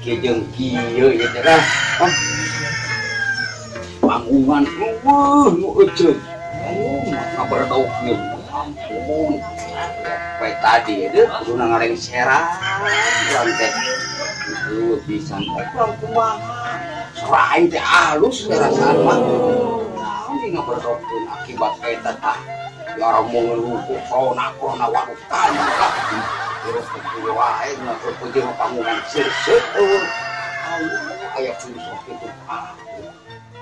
Kieu jeung kieu ieu teh lah. Panggungan eueuh nu euceut. Ngabaredokeun. Ampun. Poe tadi deui kuduna ngalengseran urang teh. Eueuh pisan urang kumaha. Sora aing teh halus ngarasaan mah. Naon di ngabaredokeun akibat eta tah. Ya rombongan hukum corona corona waduh tanya lah. Terus kudu wae ngabaredokeun jeung panggungan seuseut eueuh. Aya susah kitu.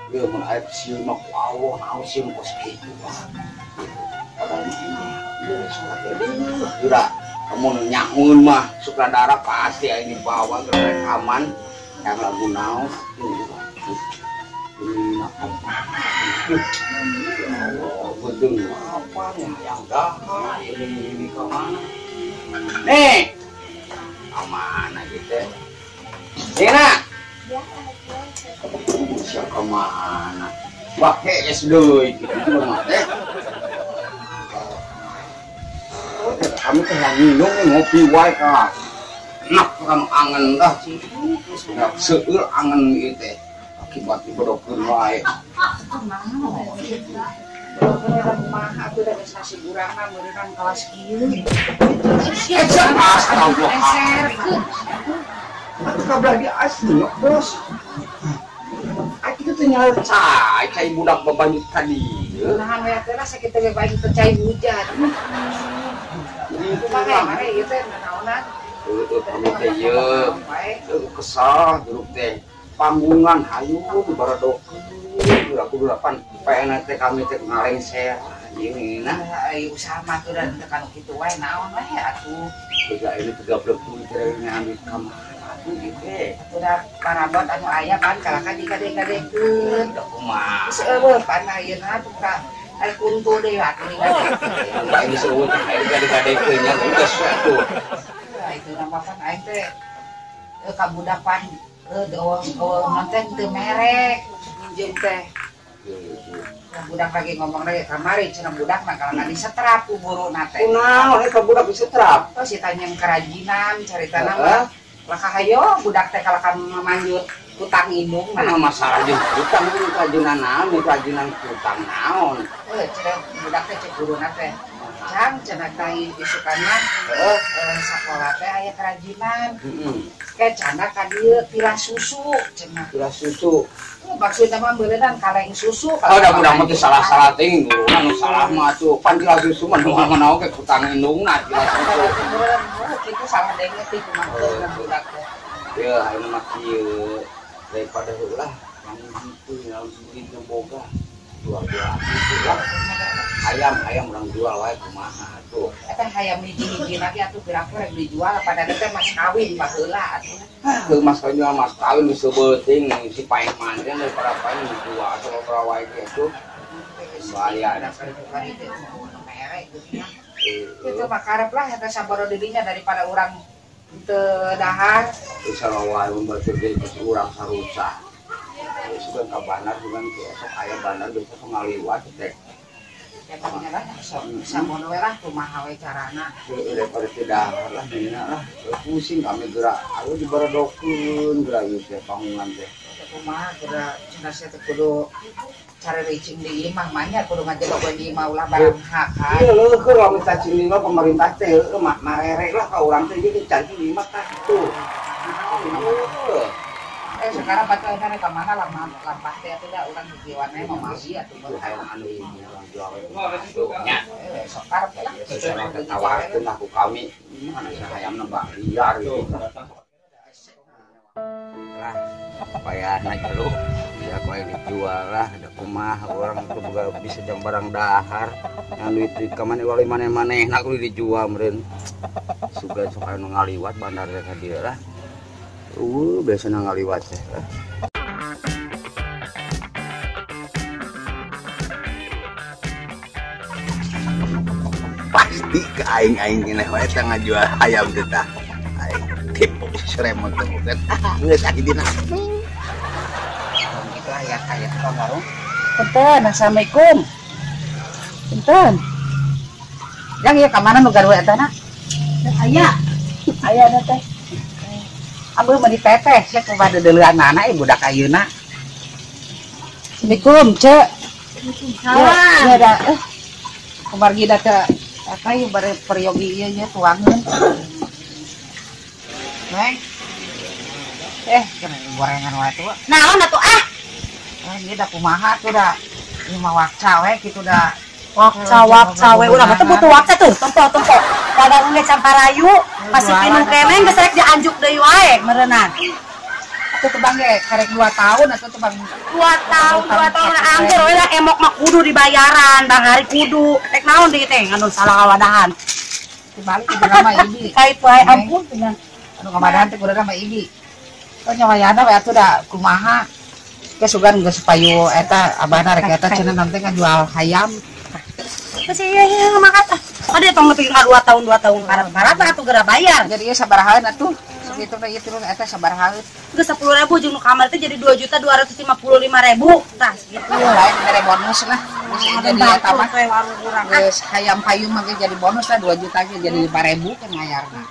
Ya mun aya sieun mah ku Allah naon sieun kos kitu ah. Padahal ini sholat geura mun nyaun mah sutradara pasti aya dibawa ke rekaman yang lagu naon. Ini apa? Ya Allah, bedeng apa nih yang dahar ini ke mana? Nih, ke mana gitu? Nina. Siapa kemana? Pakai es deui gitu mah teh. Kami teh yang minum ngopi wae ka. Enak kan angen dah. Seueur angen ieu teh. Akibat dibedokeun wae. Kumaha atuh da geus nasi gurangna meureunnan kawas kieu. Astagfirullah. Atuh kabelah di asli bos. Itu tuh nyala cai, cai budak babanjut tadi. Nahan we teh lah sakitu ge baju teh cai hujan. Kumaha mare ieu teh naonan? Heueuh kami teh ieu. Kesal jeruk teh. Panggungan hayu dibaredokeun. Geura kudu lapan PN teh kami teh ngalengser. Ieu nah ai usaha mah tuh da teu kanu kitu wae naon wae atuh. Tiga ini 30 teh ngambil ka mana atuh ieu. Udah parabot anu aya pan kalaka dikade-kadekeun. Da kumaha? Geus eueuh pan ayeuna tuh ka ai kuntu deui atuh ningal. Aing geus eueuh teh aing kade-kadekeun nya geus atuh. Itu nama pan aing teh ka budak pan eueuh teh teu merek minjem teh. Budak lagi ngomong lagi kamari cenah budak mah kalaka disetrap ku guruna teh. Kunaon eta budak disetrap? Oh si tanyang kerajinan caritana mah. Laka hayo budak teh kalaka manjut kutang indung mah. Masalah jeung kutang jeung kerajinan naon, kerajinan kutang naon. Heuh cenah budak teh cek guruna teh. Cang cenah teh isukanna sakola teh aya kerajinan. Heeh. Ke canda ka dieu pilah susu cenah. Pilah susu. Maksudna mah beuleunan kaleng susu. Oh da budak mah teh salah-salah teuing guruna nu salah mah atuh. Pan pilah susu mah nu mana oge kutang indungna pilah susu. Kitu salah denge teh kumaha budak teh. Yeuh ayeuna mah kieu daripada heulah yang kitu naon sebegitu boga jual-jual kitu lah. Hayam urang jual wae kumaha atuh. Eta hayam hiji-hiji lagi atuh piraku rek dijual pada teh mas kawin baheula atuh. Heuh mas kawin mas kawin geus beuting si paeng manten daripada paeng dijual atuh ora wae kitu. Bahaya da itu mah karep lah eta sabaro dirinya daripada urang teu dahar. Bisa wae mun batur ge urang sarusa. Sugan ka bandar sugan esok aya bandar besok ngaliwat teh. Ya tadinya lah sok samono we lah kumaha we carana. Daripada teu dahar lah dina lah. Pusing kami gerak ayo dibaredokeun geura ieu teh panggungan teh. Kumaha geura cenah sia teh kudu cari ricing di imah mah nya kudu ngajelok we di imah ulah barang hak. Ieu leuheur lamun cacing di imah pemerintah teh heueuh mah marerek lah ka urang teh jadi cacing di imah tah tuh. Sekarang batu eta ka mana lampah teh atuh da urang hijiwanna mah masi atuh hayang anu ieu urang jual we nya. Sok karep lah. Sok tawarkeun lah ku kami. Mana hayamna bak liar gitu. Lah payahna jero ya ku aing dijual lah da kumaha urang teu boga bisa jang barang dahar. Ngan duit ka maneh wali maneh-manehna kudu dijual meureun. Sugan sok anu ngaliwat bandar teh ka dieu lah. Biasana ngaliwat teh. Pasti ke aing-aing keneh wae teh ngajual hayam teh tah. Aing tipu seremot teh bukan. Geus dina. Gitu lah ya aya tukang warung. Punten, assalamualaikum. Punten. Jang ieu ka mana nu gaduh eta na? Aya. Aya da teh. Abeuh mah diteteh sia kumaha deuleuanana budak ayeuna. Assalamualaikum, Cek. Waalaikumsalam. Ya da kumargi da teh eta ieu bare peryogi ieu nya tuangeun. Neng. Kena gorengan wae tuh. Naon atuh ah? Ieu da kumaha tuh da. Ieu mah wakca we kitu da. Wakca we urang mah teh butuh wakca tuh, tempo-tempo. Padahal ge camparayu, masih pinung keneh geus rek dianjuk deui wae meureunnan. Atuh tebang ge karek 2 tahun atuh tebang 2 tahun 2 tahun anggur we lah emok mah kudu dibayaran, Bang Hari kudu. Rek naon deui teh anu salah ngawadahan. Dibalik kudu nama ibi. Kait wae ampun cenah. Anu ngawadahan teh kudu nama ibi. Kok nyawayana we atuh da kumaha. Ke sugan geus payu eta abahna rek eta cenah nanti ngajual hayam. Geus ieu ieu makat ah. Ade tong nepi ka 2 tahun 2 tahun karat-karat atuh geura bayar. Jadi ieu sabaraha atuh? Segitu teh ieu terus eta sabaraha. Geus 10.000 jeung nu kamari teh jadi 2.255.000. Tah segitu. Lain mere bonus lah. Geus jadi eta mah geus hayam payu mah jadi bonus lah 2 juta ge jadi 5.000 kan ngayarna.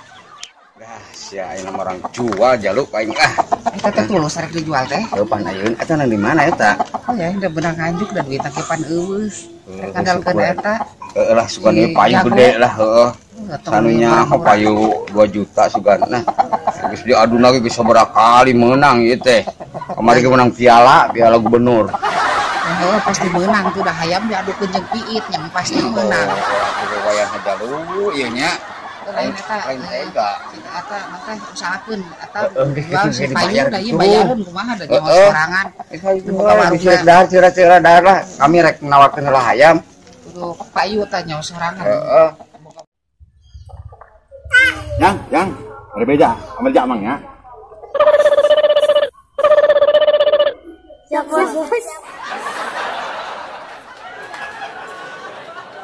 Dah sia ayeuna mah orang jual jaluk aing ah. Eta teh tulus rek dijual teh. Heuh pan ayeuna eta nang di mana eta? Oh ya udah benang nganjuk da duit teh pan eueuh. Rek ngandalkeun eta. Heeh lah sugan ieu payu gede lah heeh. Sanunya payu 2 juta sugan. Nah, geus diadu lagi geus sabaraha kali meunang ieu teh. Kamari ge menang piala, piala gubernur. Heeh pasti meunang tuh dah hayam diadukeun jeung piit nya pasti meunang. Atuh wayah jaluk ieu nya. Lain eta lain tega. Eta mah teh usahakeun eta jual si payu da ieu bayareun kumaha da nyawa sorangan. Buka warung dahar cira-cira dahar lah. Kami rek nawarkeun heula hayam. Kudu payu tah nyawa sorangan. Heeh. Yang, yang, ada beja, ambil jamang ya. Siap, bos.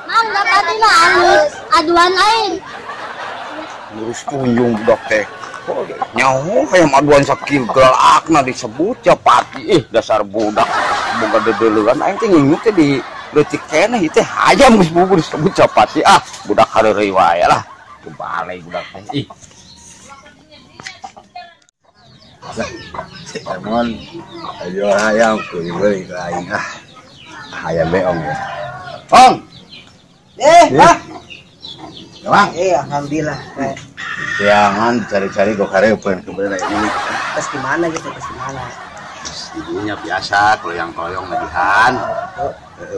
Mang, dapat lah alus aduan lain. Ngurus tunjung budak teh. Nyaho hayam aduan sakil gelakna disebut japati. Ih, dasar budak. Boga dedeleuan aing teh ngingut teh di leutik keneh ieu teh hayam geus bubur disebut japati. Ah, budak hareureuy wae lah. Kebalai budak teh. Ih. Si Emon jual hayam kudu beli ke aing ah. Hayam beong ya. Ong. Ah. Bang. Alhamdulillah. Jangan cari-cari gue kareupeun kebenaran ini. Terus gimana gitu, terus gimana? Ibunya biasa, koyong-koyong nagihan.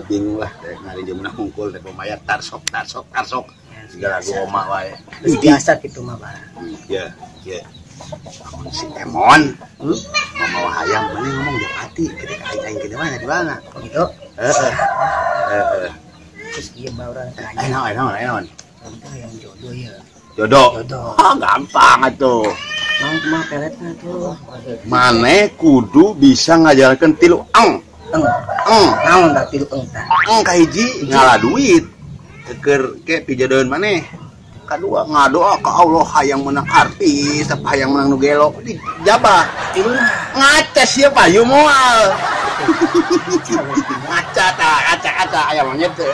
Bingung lah, ngari jemunah hungkul, dek mayar tarsok, tarsok, tarsok. Segala lagu oma wae. Terus biasa gitu mah, Pak. Iya, iya. Si Emon, mau hayam, mana ngomong japati, gede aing-aing gede mana di mana? Oh gitu? Heeh. Heeh. Terus ieu mah urang tanya. Naon, naon, naon. Yang jodoh ya. Jodoh. Jodoh. Ah, gampang atuh. Mang kumaha peletna tuh. Mane kudu bisa ngajalankeun tilu eng. Eng. Eng. Naon tah tilu eng tah? Eng kahiji ngala duit. Keur ke pijodoheun maneh. Kadua ngadoa ka Allah hayang menang artis, apa hayang menang nu gelo dijabah. Tiluna ngaca sia payu moal. Ngaca tah, kaca-kaca aya monyet teh.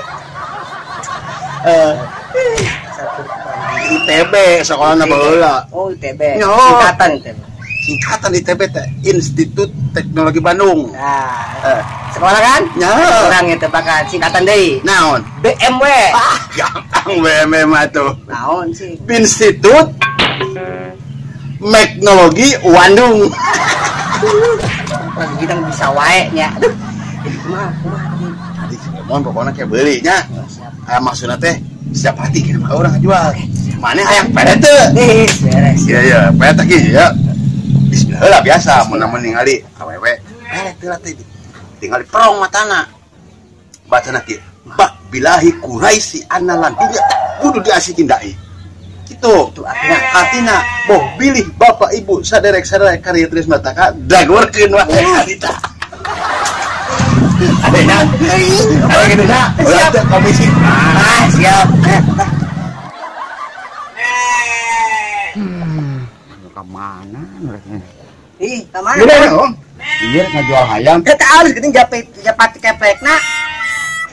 ITB sekolahna baheula. Oh, ITB. Singkatan ITB. Singkatan ITB teh Institut Teknologi Bandung. Nah, sekolah kan? Nya. Urang eta bakal singkatan deui. Naon? BMW. Ah, gampang BMW mah tuh. Naon sih? Institut Teknologi Bandung. Lagi kita bisa wae nya. Aduh. Jadi kumaha kumaha tadi? Tadi si pokoknya kayak beli nya. Maksudna teh siap hati kira mah urang jual. Mana hayang peret teu? Beres. Iya iya, peret teh kieu ya. Bismillah lah biasa mun mun ningali awewe. Peret teh lah teh. Tinggal perong matana. Bacana kieu. Bak bilahi kuraisi analan dunya tak kudu diasikin dai. Kitu. Itu artina. Artina boh bilih bapak ibu saderek-saderek karya tulis mataka dagorkeun wae harita. Adanya, ada gitu dah. Siap komisi. Ah, siap. Ke mana mereka? Ih, ke mana? Gede dong. Iya, ngajual hayam. Eta alus geuning japati kepekna.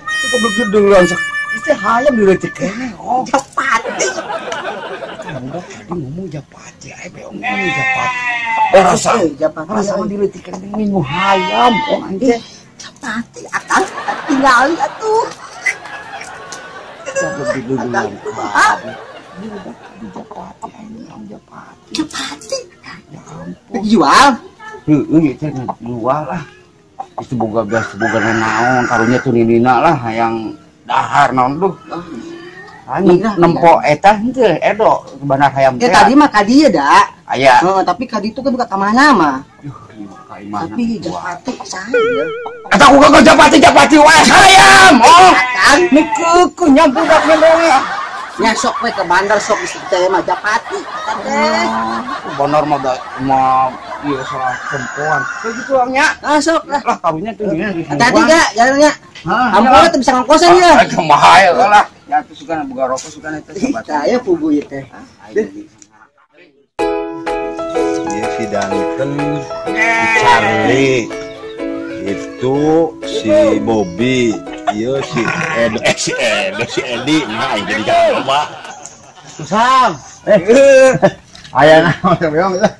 Itu goblok duluan sok. Itu hayam di leutik keneh. Oh, japati. Budak tadi ngomong japati, ae beong ngomong japati. Rasa rasa dileutikkeun minggu hayam oh anjing. Japati akang tinggali atuh. Japati. Japati. Ya ampun. Dijual? Heueuh ieu teh jual lah. Geus boga beas boga naon karunya tuh ninina lah hayang dahar naon duh. Nempo eta henteu edo bandar hayam teh. Ya tadi mah ka dieu da. Aya. Heeh, tapi ka ditu kan buka ka mana mah. Ka imahna. Tapi japati saha ya? Eta ku gagal japati wae hayam. Oh, nu keukeun nya budak nendong. Nya sok we ke bandar sok geus teh mah japati teh. Bandar mah da mah ieu salah perempuan. Kayak gitu nya. Ah sok lah. Lah karunya tuh nya. Tadi ga jalannya. Ampun teh bisa ngongkosan ya. Kumaha lah. Ya atuh sugana boga rokok sugana teh sahabat. Saya pugu ieu teh. Ieu si Danten, si Charlie, itu si Bobby, ieu si Edo, si Edo, si Edi, nah jadi jangan lupa. Susah. Aya naon beong eta.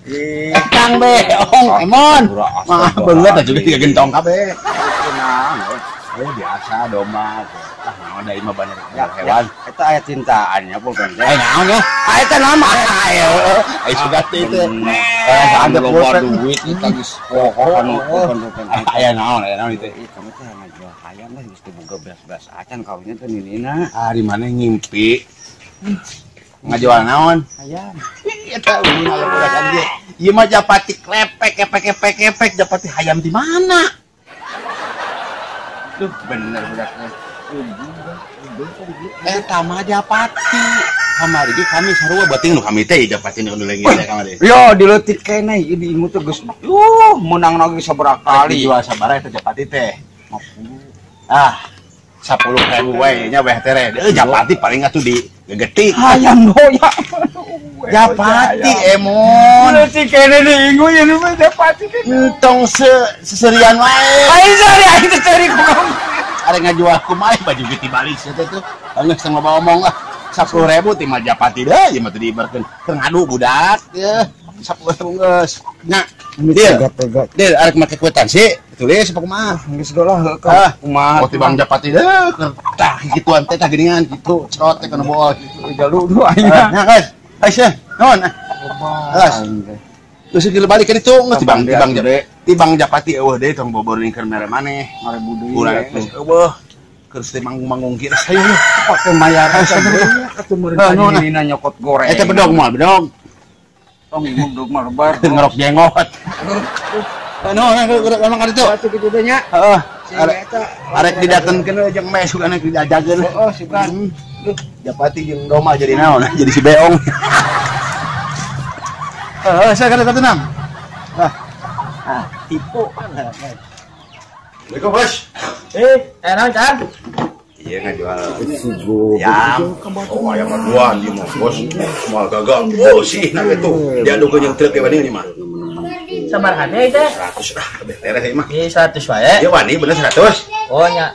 Kang beong emon. Mah beungeut atuh juga tiga gentong kabeh. Biasa domba. Ah, naon da ieu mah banyak hewan. Eta aya cintaannya pulpen teh. Naon ya? Eta naon mah? Ai sudah teh itu. Ada loba duit eta geus poho anu pulpen. Aya naon itu. Ih, kamu teh ngajual hayam lah geus teu boga beas-beas acan kawinnya teh ninina. Ah, di mana ngimpi? Ngajual naon? Hayam. Eta ulun aya budak ieu. Ieu mah japati klepek kepek kepek kepek japati hayam di mana? Duh, bener budaknya. Eta mah japati. Kamari ge kami sarua bating nu kami teh japati nu leungit teh kamari. Yo dileutik keneh ieu diingu teh geus. Meunang lagi sabaraha kali. Dijual sabaraha eta japati teh? 50. Ah, 10.000 we nya weh teh. Japati paling atuh di gegetik. Hayam doya. Japati emon. Dileutik keneh diingu ieu mah japati teh. Entong seserian wae. Aing seri aing teh seri kumaha. Arek ngajual kumaha baju ge tibalik sia teh tuh. Geus teu loba omong ah. 10.000 ti mah japati deui ieu mah teu diibarkeun. Keur ngadu budak yeuh. 10.000 geus. Nya, Dil, arek make kwitansi, tulis apa kumaha? Geus dolah heuh kumaha. Oh tibang japati deui keur tah kituan teh tah geuningan kitu, cerot teh kana bool kitu. Jalu du aing. Nya guys. Aisyah, naon? Alas. Terus gila balik ke ditu geus tibang tibang tibang japati eueuh deui tong bobor keur mere maneh. 5.000 deui. Kurang geus eueuh. Keur teh manggung-manggung kieu hayu pake mayar atuh meureun nina nyokot goreng. Eta bedog moal bedog. Tong imum bedog mah lebar. Ngerok jenggot. Nuhun emang ka ditu. Atuh kitu teh nya. Heeh. Arek didatenkeun jeung mes sugana diajageun. Heeh, sugan. Japati jeung domba jadi naon? Jadi si beong. Heeh, saya kada tenang. Nah. Ah, tipu. Assalamualaikum, Bos. Naon, Cang? Iya ngajual ayam. Oh, ayam aduan ieu mah, Bos. Moal gagal. Oh, sih nah itu. Diadukeun jeung truk ge banding ieu mah. Sabaraha deui teh? 100 lah, kabeh tereh ieu mah. Ieu 100 wae. Ieu wani bener 100. Oh nya.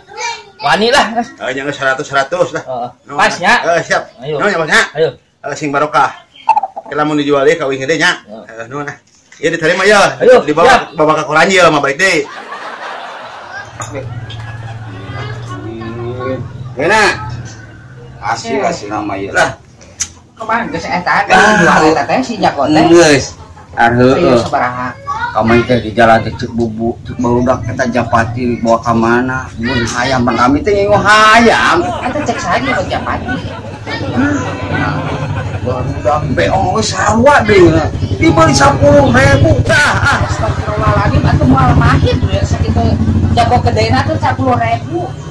Wani lah. Heeh, nya geus 100 100 lah. Heeh. Pas nya. Heeh, siap. Ayo. Nuhun nya, Bos nya. Ayo. Sing barokah. Ke lamun dijual deui ka uing gede nya. Heeh, nuhun ah. Ieu diterima ya. Ayo, dibawa bawa ka koran ieu mah balik deui. Enak. Hasil hasil nama ieu lah. Kumaha geus eta jual eta teh si Jago teh. Geus. Arheueuh. Sabaraha? Kamari teh di jalan teh ceuk bubu, ceuk barudak eta japati bawa ka mana? Mun hayam pan kami teh ngingu hayam. Eta cek saha ngingu japati. Barudak beong geus sarua deui. Dibeli 10.000 tah. Ah, astagfirullahaladzim atuh moal mahit we sakitu jago gedena tuh 10.000.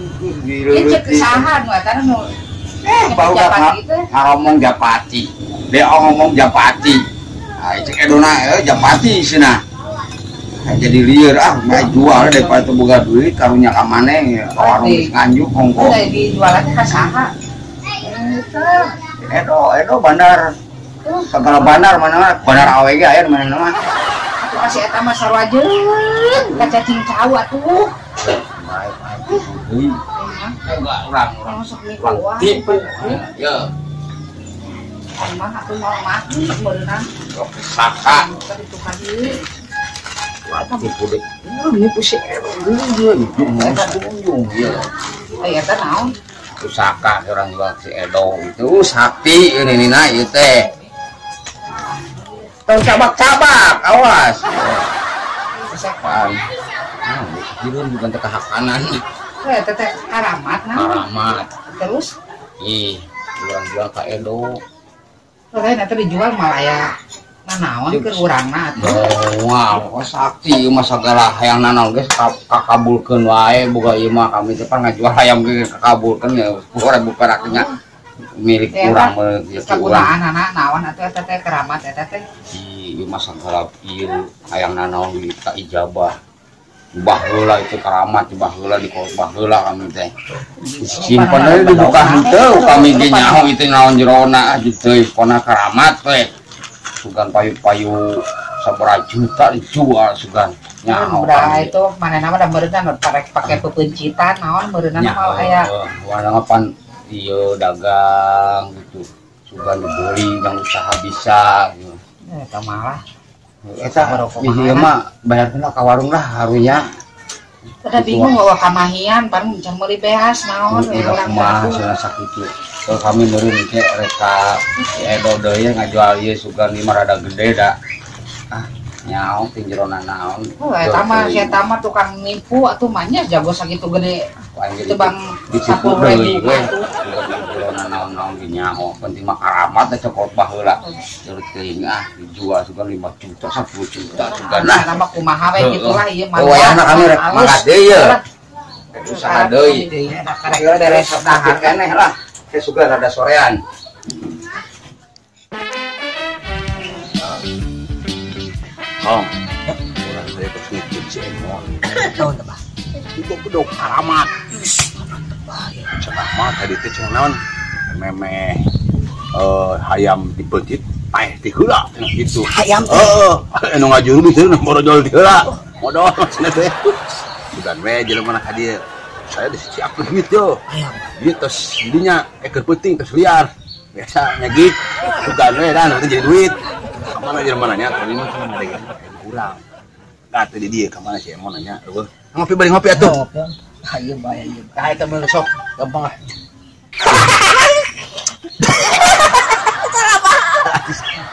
Ieu cek saha nu eta nu barudak ngaromong japati. Beong ngomong japati. Ah, cek edona japati cenah. Jadi lieur ah, mah jual daripada teu boga duit karunya ka maneh ka warung geus nganjuk kongko. Dijualan teh ka saha? Eta Edo bandar. Segala bandar mana bandar awe ge aya mana mah. Atuh kasih eta mah sarua jeung ka cacing cau atuh. Bae boga urang-urang. Tipu. Ya. Kumaha atuh moal mati meureunang. Saka. Itu ka dieu. Tipu deh. Nipu si Edo. Eh eta naon? Pusaka orang jual si Edo itu sakti ini nina ieu teh. Tong cabak-cabak, awas. Pusaka. Nah, jirun bukan teh kahakanan. Eh teh teh karamat naon? Karamat. Terus? Ih, orang jual ka Edo. Lain eta dijual malah aya nanaon keur urangna atuh. Wow, sakti ieu mah sagala hayang nanaon geus kakabulkeun wae boga ieu mah kami teh pan ngajual hayam ge kakabulkeun ya 10.000 perak nya milik urang mah ieu urang. Kagunaanana naon atuh eta teh keramat eta teh. Ieu mah sagala ieu hayang nanaon ka ijabah. Baheula itu keramat, baheula di baheula kami teh. Simpen deui dibuka henteu kami ge nyaho itu naon jerona gitu pona keramat teh. Sugan payu-payu sabaraha juta dijual sugan. Nyaho. Udah itu manehna mah da meureunna pake pepeuncitan naon meureunna mah aya. Warna pan ieu dagang gitu. Sugan dibeli yang usaha bisa gitu. Eta malah eta ieu mah bayarkeun ka warung lah harunya. Udah bingung bawa kamahian pan can meuli beas naon we urang mah cenah sakitu. Kalau kami meureun ke reka si Edo deui ngajual ieu sugan ieu mah rada gede da. Ah, nyaho teh jerona naon. Oh, eta mah si eta mah tukang nipu atuh mah nya jago sakitu gede. Itu bang ditipu deui we. Jerona naon-naon ge nyaho, penting mah karamat teh cokot baheula. Terus teuing ah dijual sugan 5 juta, 10 juta sugan. Nah, nama kumaha we gitulah ieu mah. Oh, wayahna kami rek mangkat deui ye. Usaha deui. Karek beres dahar keneh lah. Saya suka rada sorean. Hong, orang saya terus ngikut si Emon. Tahun tebah. Itu bedog karamat. Cenah mah tadi teh cenah naon? Memeh hayam dipeuncit paeh ti heula cenah kitu. Hayam teh. Heeh, anu ngajuru di teu modol ti heula. Modol cenah teh. Sugan we jelema ka dieu. Saya disiapkeun duit yo. Duit tos dinya eker peuting tos liar. Biasa nyegik sugan we dah nanti jadi duit. Kamana jelema nanya tadi mah cenah ngadeg urang. Nah tadi dia kamana si Emon nanya eueuh. Ngopi bari ngopi atuh. Hayu bae ieu. Tah eta mah sok gampang ah.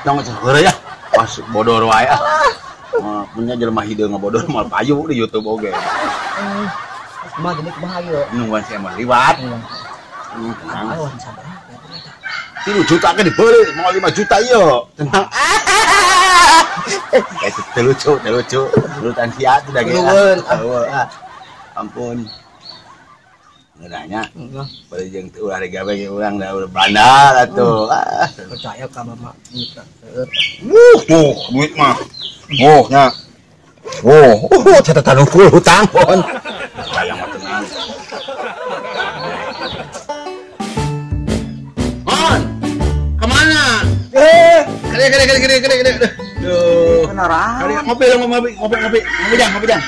Tong heureuy ya. Pas bodor wae ah. Punya jelema hideung ngabodor moal payu di YouTube oge. Mah jadi kumaha ieu? Nungguan si Emon liwat. Tenang. 3 juta ke dibeli, mau 5 juta ieu. Tenang. Eh lucu, lucu. Urutan sia teh da ge. Ampun. Ngeunahnya. Bari jeung teu ulah digawe ge urang da bandar atuh. Percaya ka mama mitra. Tuh duit mah. Oh nya. Oh, catatan unggul hutang pon. Sayang mah tenang. On. Kemana? Kene. Duh. Kene ngopi dong, ngopi. Ngopi jang,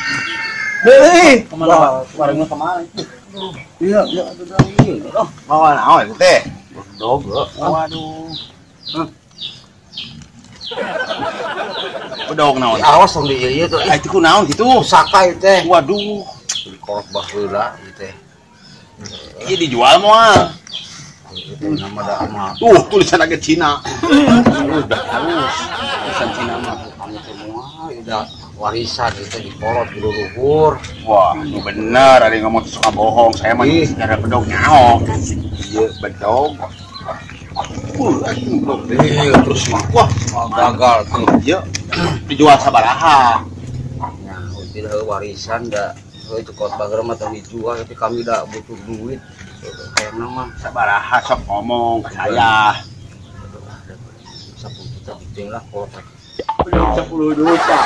Hei, kemana? Warungnya kemana? Iya, iya, iya. Mau naon teh? Bedog. Waduh. Bedog naon? Awas tong di ieu tuh. Ah, itu ku naon kitu? Pusaka ieu teh. Waduh. Dikorok baheula ieu teh. Ieu dijual moal. Itu nama da mah. Tuh, tulisan agak Cina. Udah halus. Tulisan Cina mah kamu semua udah warisan itu dikolot di luhur. Wah, itu bener ada yang ngomong suka bohong. Saya mah secara bedog nyaho. Iya, bedog. Iya, terus mah wah, gagal tuh. Iya, dijual sabaraha. Nah, tidak warisan da. Itu kot bager mah tong dijual tapi kami dah butuh duit. Kayak nama sabaraha sok ngomong ke saya. 10 juta penting lah kolot. 10 juta.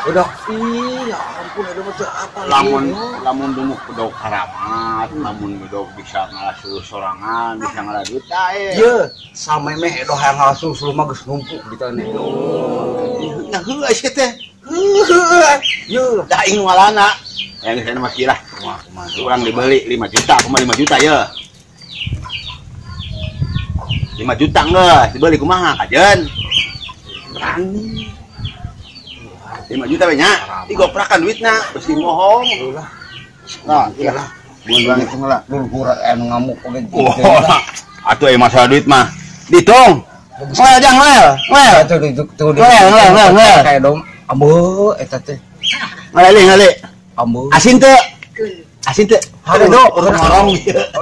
Udah, iya ampun ada macam apa lamun lamun dumuk bedog karamat, lamun bedog bisa ngalah sorangan, bisa ngalah duit eh. Iya, sampe meh edo hayang ngalah suluh mah geus numpuk di tanah. Nah, heuh sia teh. Heuh. Ye, da aing ngalana. Yang saya mah kira, urang dibeli 5 juta, kumaha 5 juta ya. 5 juta geus dibeli kumaha kajeun. Berani. 5 juta we nya, digoprakan duitna, besi bohong. Nah, iyalah. Mun itu lah. Luhur anu ngamuk oge. Atuh aya masalah duit mah. Ditung. Ngel jang ngel. Ngel. Atuh tuh. Ngel ngel ngel ngel. Kayak dom ambe eta teh. Ngel ngel. Ambe. Asin teu? Asin teu? Hade do urang ngorong.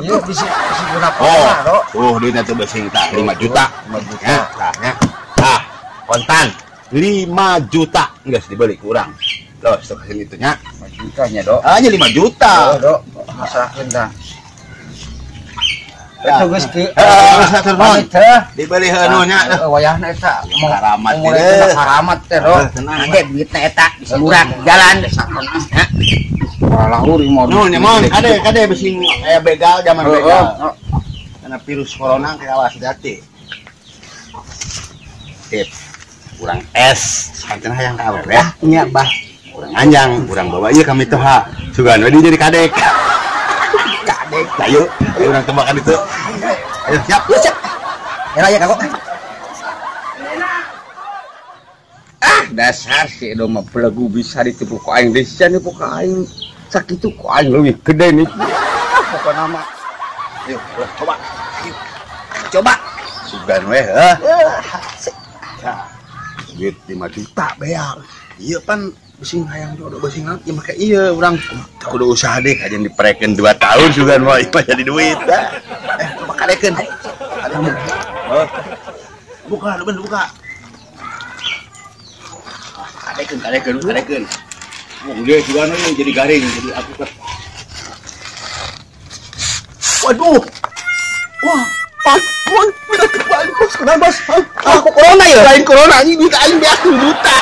Ieu bisi guna oh. Tuh duitna teh beusi tah 5 juta. 5 juta. Tah nya. Tah, kontan 5 juta geus dibeli ku urang. Loh, sok hasil itu nya. 5 juta nya, Do. Ah, nya 5 juta. Oh, Do. Masalahkeun tah. Eta geus kieu. Heeh, dibeli heuh nya. Wayahna eta karamat teh. Karamat teh, Do. Engke duitna eta bisa murah jalan. Lahur imah. Nuhun nya mon, kade kade bisi aya begal zaman begal. Karena virus corona ke awas hati. Sip. Urang es, santen hayang ka awewe. Nya, Bah. Urang anjang, urang bawa ieu kami toha. Sugan we jadi kadek. Kadek. Ayo, ayo urang tembakan itu. Ayo siap, ya, siap. Ya ya kagok. Ah, dasar si Edo mah belegu bisa ditipu ku aing desa nipu ka aing. Sakitu ku aing leuwih gede nih. Pokona mah. Ayo, coba. Ayo. Coba. Sugan we heuh. Duit 5 juta beak. Ieu pan bisi hayang jodoh bisi naon ieu make ieu urang kudu usaha deh kajian diperekeun 2 tahun sugan mah ieu jadi duit dah. Coba kadekeun. Kadekeun. Buka, ben buka. Kadekeun, kadekeun, kadekeun. Wong dia sugan we jadi garing jadi aku kan. Waduh. Wah, Pak, pindah ke Bali, bos, kenapa, bos? Aku corona ya? Lain corona, ini duit aing beak 2 juta.